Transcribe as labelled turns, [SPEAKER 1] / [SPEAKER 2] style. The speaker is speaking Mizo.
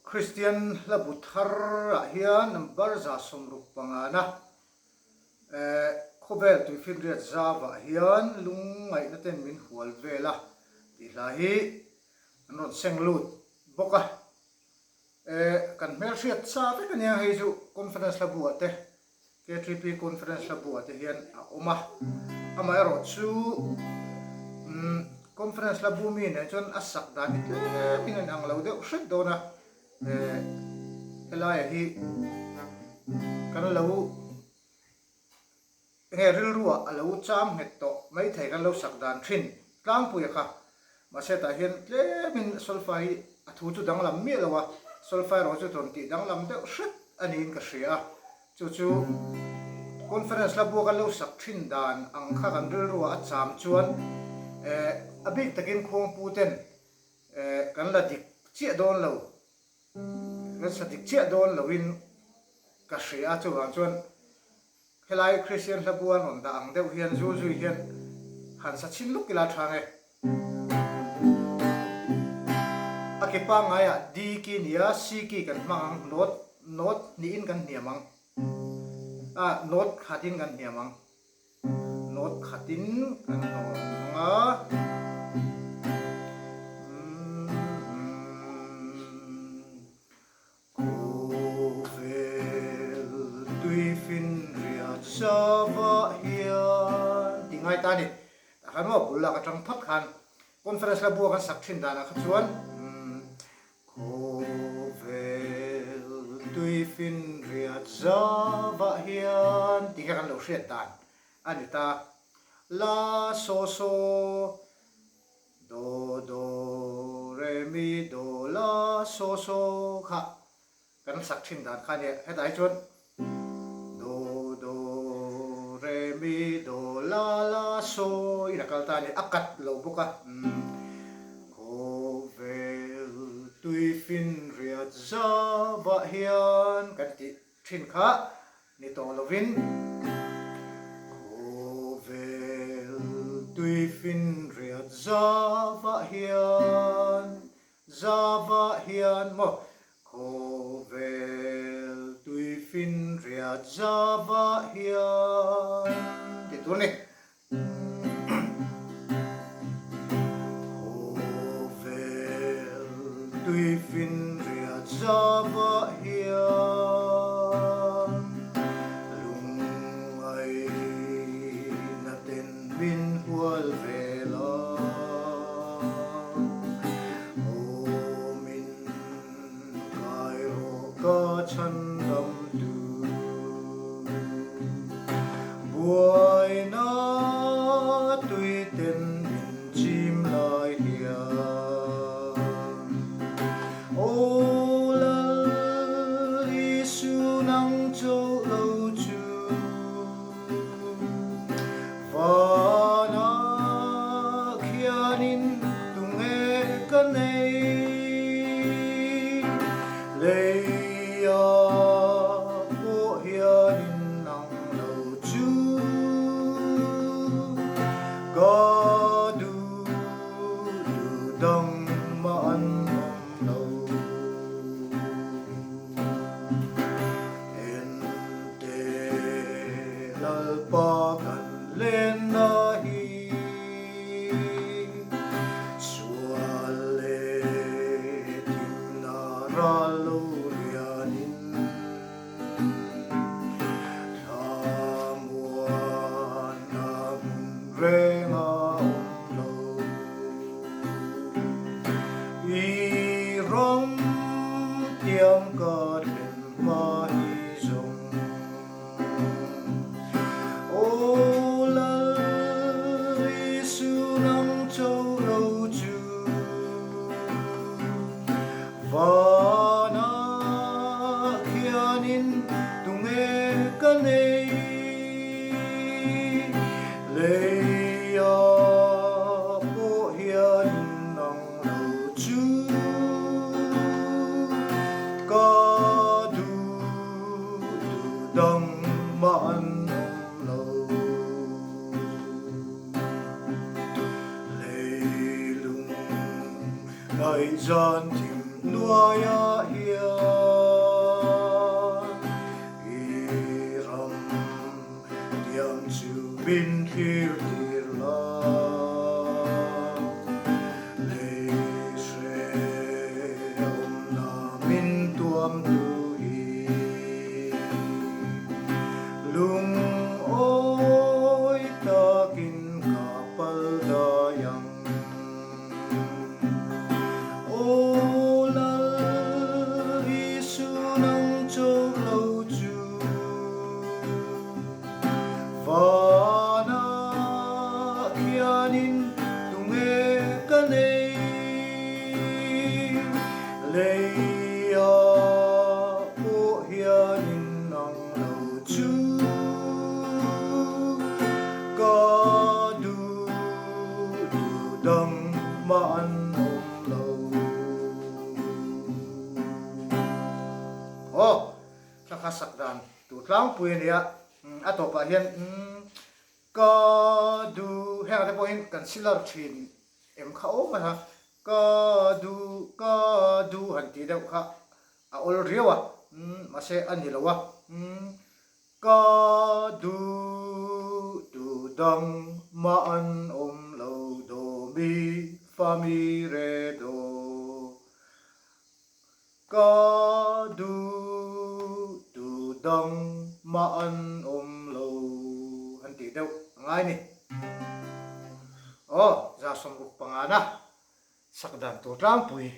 [SPEAKER 1] Kristian hla bu thar ah hian number 165 na khawvel tuifinriat zau ah hian lungngaihna ten min hual vel a tih hla hi an rawn seng lut bawk a. Kan hmelhriat sa vek ania hei chu conference hla bu ah te KTP conference hla bu ah te hian a awm a, amaherawh chu conference hla bu mi nen chuan a sak dan hi tlem in a inang lo deuh hret dawn a, helai ah hi kan lo Enge rilruah a lo cham nghet tawh maithei kan lo sak dan thin tlangpuia kha. Mahse tah hian tlemin solfa hi a thu chu danglam miah lo a, solfa erawh chu rawn tih danglam deuh hret a niin ka hria a. Chu chu conference la bua kan lo sak thin dan ang kha kan rilruah a cham chuan a bik takin khuangpu ten kan la dik chiah dawn lo, kan sa dik chiah dawn loin ka hria a. Chuvang chuan Helai Kristian hla bu an rawn dah ang deuh hian zu zui hian han sa chhin luk ila tha nge. A ke pangaiah D ki nia C ki kan hmang ang, note note hnihin kan hniam ang, ah note khatin kan hniam ang, note khatin kan hniam ang a. Khawvel tuifinriat savah hian ti ngai ta a ni. Tah khan maw bul lak atang phawt khan conference la bua kan sak thin danah kha chuan Khawvel tuifinriat zavah hian tih kha kan lo hriat dan a ni ta. La saw saw Do do re mi do la so so kha kan sak thin dan kha nia hetah hi chuan do do re mi do la la so in a kal ta a ni a kat lo bawk a khawvel tuifinriat zavah hian kan tih thin kha Ni tawh lovin khawvel tuifinriat zavah hian, zavah hian maw, khawvel tuifinriat zavah hian tih tur a ni. Khawvel tuifinriat zavah hian lungngaihna ten min hual vel a, aw min kai rawh ka chhandam tu. Buaina tuiten min chim lai hian Aw Lal Isu nang chauh lo chu Vanah khianin tunge ka nei Leia pawh hianin nang lo chu ka duh duh dang mah an awm lo. Ente Lalpa kan lenna hi Sual leh thimna ral lo lianin Thlamuanna hmun reng a awm lo. I ram tiang ka thlen hma hi zawng. Aw Lal Isu nang cho lo chu Vanah khianin tunge ka nei Leia pawh hianin nang lo chu ka duh. Dang mah an awm lo. Leilung ngaihzan thim. hnuaiah hian i ram tiang chu min thlir tir la. Lei hrehawmna min tuam tu hi lungawi takin ka pal dai ang. Aw Lal Isu nang chauh lo chu Vanah khianin tunge ka nei? Leia pawh hianin nang lo chu ka duh duh dang mah an awm lo. Aw, thla kha sak dan tur tlangpui a nia. A tawpah hian ka duh hengah te pawhin kan silar thin em kha awm a ka duh ka duh han tih deuh kha a awl riau a mahse a ni lo a ka duh duh dang mah an awm lo do mi fa mi re do Ka duh tu dang mah an awm lo an tih deuh a ngai ni. Aw, 165 na sak dan tur tlangpui.